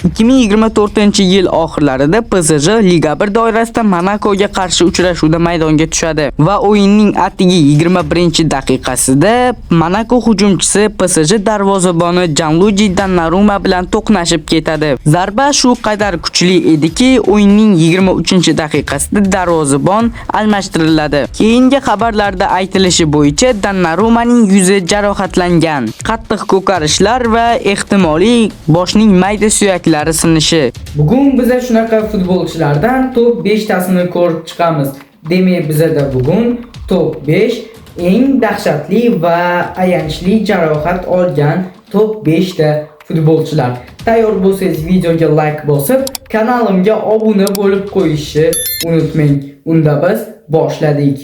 2024-yil oxirlarida PSG Liga 1 doirasida Monakoga qarshi uchrashuvda maydonga tushadi va o'yinning atigi 21-daqiqasida Monako hujumchisi PSG darvozaboni Gianluigi Donnarumma bilan to'qnashib ketadi. Zarba shu qadar kuchli ediki, o'yinning 23-daqiqasida darvozabon almashtiriladi. Keyingi xabarlarda aytilishi bo'yicha Donnarummaning yuzi jarohatlangan. Qattiq ko'karishlar va ehtimoliy boshning mayda suyaklari sinishi. Bugun biza shunaqa futbolchilardan top 5 tasini ko'rib chiqamiz. Demak, bizada bugun top 5 eng dahshatli va ayanchli jarohat olgan top 5 ta futbolchilar. Tayyor bo'lsangiz videoga like bosib, kanalimga obuna bo'lib qo'yishni unutmang. Unda biz boshladik.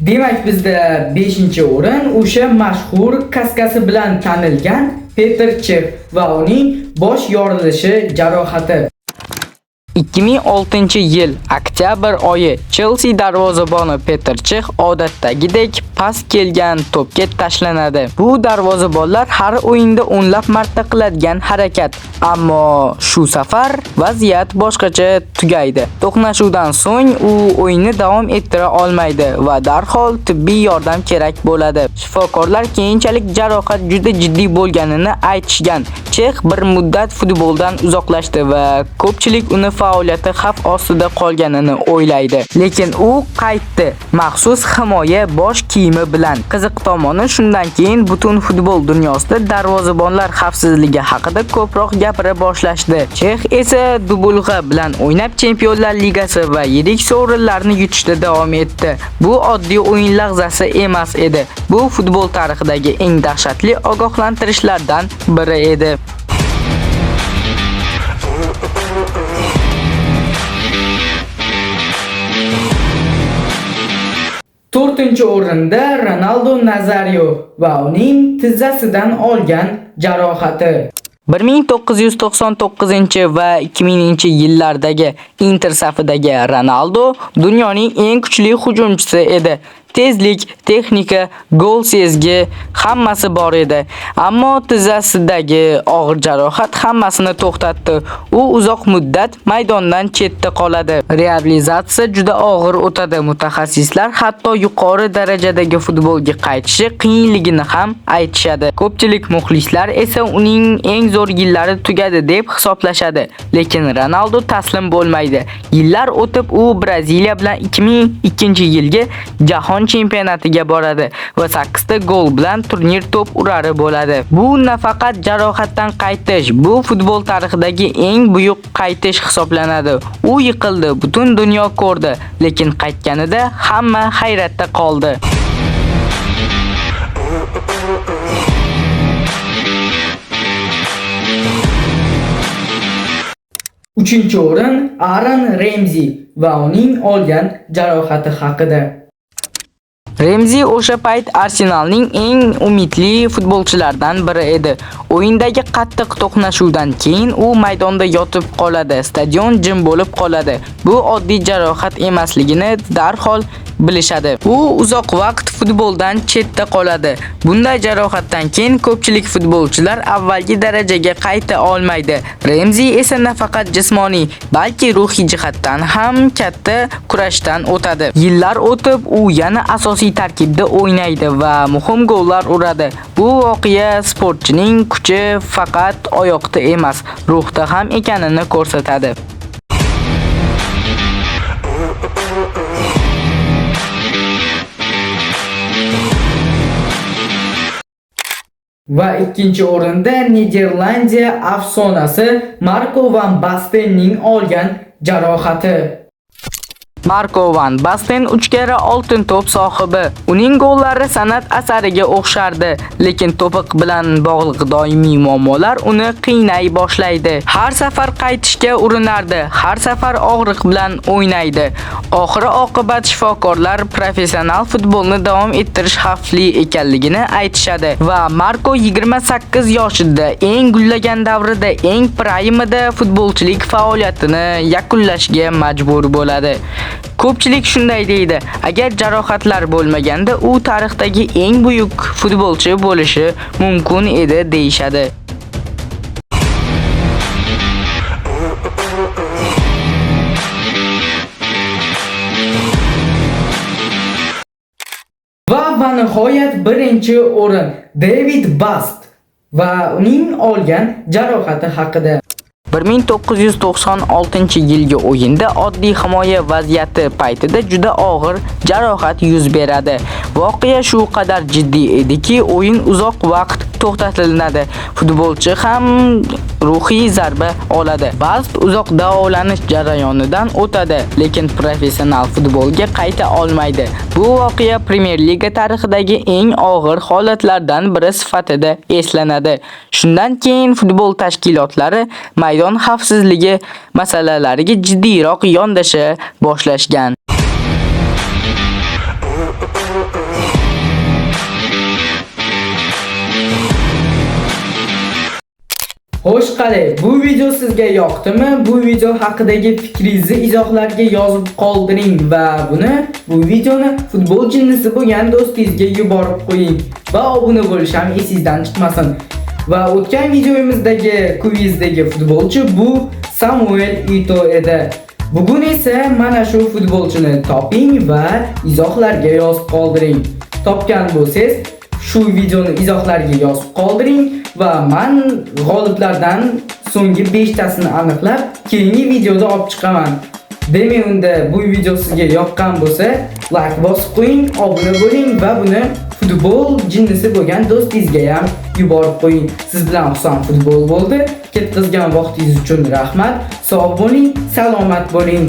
Demak, bizda 5-o'rin o'sha mashhur kaskasi bilan tanilgan Peter Cech va uning bosh yorilishi jarohati. 2006-yil oktyabr oyi Chelsea darvozaboni Peter Cech odatdagidek past kelgan to'pga tashlanadi. Bu darvozabonlar har o'yinda o'nlab marta qiladigan harakat. Ammo shu safar vaziyat boshqacha tugaydi. To'qnashuvdan so'ng u o'yinni davom ettira olmaydi va darhol tibbiy yordam kerak bo'ladi. Shifokorlar keyinchalik jarohat juda jiddiy bo'lganini aytishgan. Chex bir muddat futboldan uzoqlashdi va ko'pchilik uni faoliyati xavf ostida qolganini o'ylaydi. Lekin u qaytdi, maxsus himoya bosh kiyimi bilan. Qiziq tomoni, shundan keyin butun futbol dunyosida darvozabonlar xavfsizligi haqida ko'proq gapira boshlashdi. Chex esa dubulg'a bilan o'ynab Chempionlar Ligasi va yirik sovrinlarni yutishda davom etdi. Bu oddiy o'yin lahzasi emas edi. Bu futbol tarixidagi eng dahshatli ogohlantirishlardan biri edi. To'rtinchi o'rinda Ronaldo Nazario va uning tizzasidan olgan jarohati. 1999 va 2000-yillardagi Inter safidagi Ronaldo dunyoning eng kuchli hujumchisi edi. Tezlik, texnika, gol sezgi hammasi bor edi. Ammo tizzasidagi og'ir jarohat hammasini to'xtatdi. U uzoq muddat maydondan chetda qoladi. Reabilitatsiya juda og'ir o'tadi. Mutaxassislar hatto yuqori darajadagi futbolga qaytishi qiyinligini ham aytishadi. Ko'pchilik muxlislar esa uning eng zo'r yillari tugadi deb hisoblashadi. Lekin Ronaldo taslim bo'lmaydi. Yillar o'tib u Braziliya bilan 2002-yilgi Jahon chempionatiga boradi va 8 ta gol bilan turnir to'p urari bo'ladi. Bu nafaqat jarohatdan qaytish, bu futbol tarixidagi eng buyuk qaytish hisoblanadi. U yiqildi, butun dunyo ko'rdi, lekin qaytganida hamma hayratda qoldi. Uchinchi o'rin Aaron Ramsey va uning olgan jarohati haqida. Remzi o'sha payt Arsenalning eng umidli futbolchilaridan biri edi. O'yindagi qattiq to'qnashuvdan keyin u maydonda yotib qoladi, stadion jim bo'lib qoladi. Bu oddiy jarohat emasligini darhol bilishadi. U uzoq vaqt futboldan chetda qoladi. Bunday jarohatdan keyin ko'pchilik futbolchilar avvalgi darajaga qayta olmaydi. Remzi esa nafaqat jismoniy, balki ruhiy jihatdan ham katta kurashdan o'tadi. Yillar o'tib u yana asosiy tarkibda o'ynaydi va muhim gollar uradi. Bu voqea sportchining kuchi faqat oyoqda emas, ruhda ham ekanini ko'rsatadi. Va ikkinchi o'rinda Niderlandiya afsonasi Marko van Bastenning olgan jarohati. Marko van Basten 3 karra oltin to'p sohibi. Uning gollari san'at asariga o'xshardi, lekin to'piq bilan bog'liq doimiy muammolar uni qiynay boshlaydi. Har safar qaytishga urinardi, har safar og'riq bilan o'ynaydi. Oxiri oqibat shifokorlar professional futbolni davom ettirish xavfli ekanligini aytishadi va Marko 28 yoshida eng gullagan davrida, eng prayimida futbolchilik faoliyatini yakunlashga majbur bo'ladi. Ko'pchilik shunday deydi. Agar jarohatlar bo'lmaganda u tarixdagi eng buyuk futbolchi bo'lishi mumkin edi deyishadi. Va nihoyat birinchi o'rin David Bast va uning olgan jarohati haqida. 1996-yilgi o'yinda oddiy himoya vaziyati paytida juda og'ir jarohat yuz beradi. Voqea shu qadar jiddiy ediki, o'yin uzoq vaqt to'xtatilinadi. Futbolchi ham ruhiy zarba oladi. Bast uzoq davolanish jarayonidan o'tadi, lekin professional futbolga qayta olmaydi. Bu voqea Premyer Liga tarixidagi eng og'ir holatlardan biri sifatida eslanadi. Shundan keyin futbol tashkilotlari maydon xavfsizligi masalalariga jiddiyroq yondasha boshlashgan. Xo'sh, qalay, bu video sizga yoqdimi? Bu video haqidagi fikringizni izohlarga yozib qoldiring va bu videoni futbol jinnisi bo'lgan do'stingizga yuborib qo'ying va obuna bo'lish ham esingizdan chiqmasin. Va o'tgan videomizdagi kvizdagi futbolchi bu Samuel Eto'o edi. Bugun esa mana shu futbolchini toping va izohlarga yozib qoldiring. Topgan bo'lsangiz, shu videoni izohlarga yozib qoldiring va men g'oliblardan so'nggi 5 tasini aniqlab keyingi videoda olib chiqaman. Demak, unda bu video sizga yoqqan bo'lsa, like bosib qo'ying, obuna bo'ling va buni futbol jinnisi bo'lgan do'stingizga ham yuborib qo'ying. Siz bilan Husan Futbol bo'ldi. Ketkazgan vaqtingiz uchun rahmat. Sog' bo'ling, salomat bo'ling.